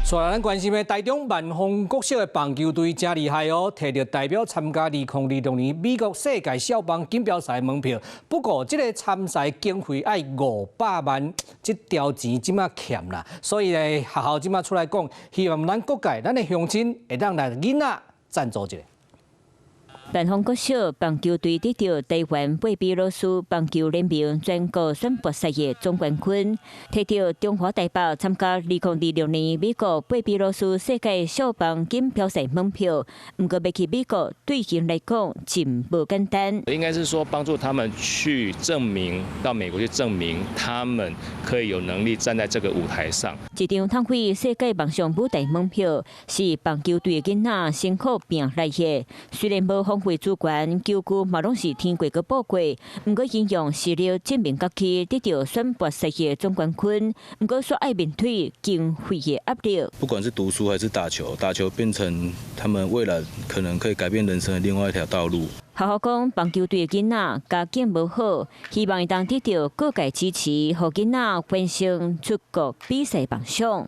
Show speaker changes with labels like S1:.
S1: 所以咱關心的台中萬芳國小的棒球隊誠厲害哦，提著代表參加2026年美國世界少棒錦標賽門票。不過，這個參賽經費愛500萬，這條錢這馬欠啦。所以呢，學校這馬出來講，希望咱各界、咱的鄉親會當來囡仔贊助一下。
S2: 萬芳國小棒球隊得著台灣貝比魯斯棒球聯盟全國選拔賽的總冠軍，提著中華台北參加2026年美國貝比魯斯世界少棒錦標賽門票。毋過欲去美國對𪜶來講真無簡單。
S3: 應該是說幫助他們去證明，到美國去證明他們可以有能力站在這個舞台上。
S2: 這張通飛世界夢想舞台門票是棒球隊的囡仔辛苦拼來的，雖然無豐富資源，球具嘛攏是天過閣補過，毋過𪜶用實力證明家己得著選拔賽的總冠軍，毋過煞愛面對經費的壓力。
S4: 不管是讀書還是打球，打球變成他們未來可能可以改變人生的另外一條道路。
S2: 學校講，棒球隊的囡仔家境無好，希望會當得著各界支持，予囡仔完成出國比賽夢想。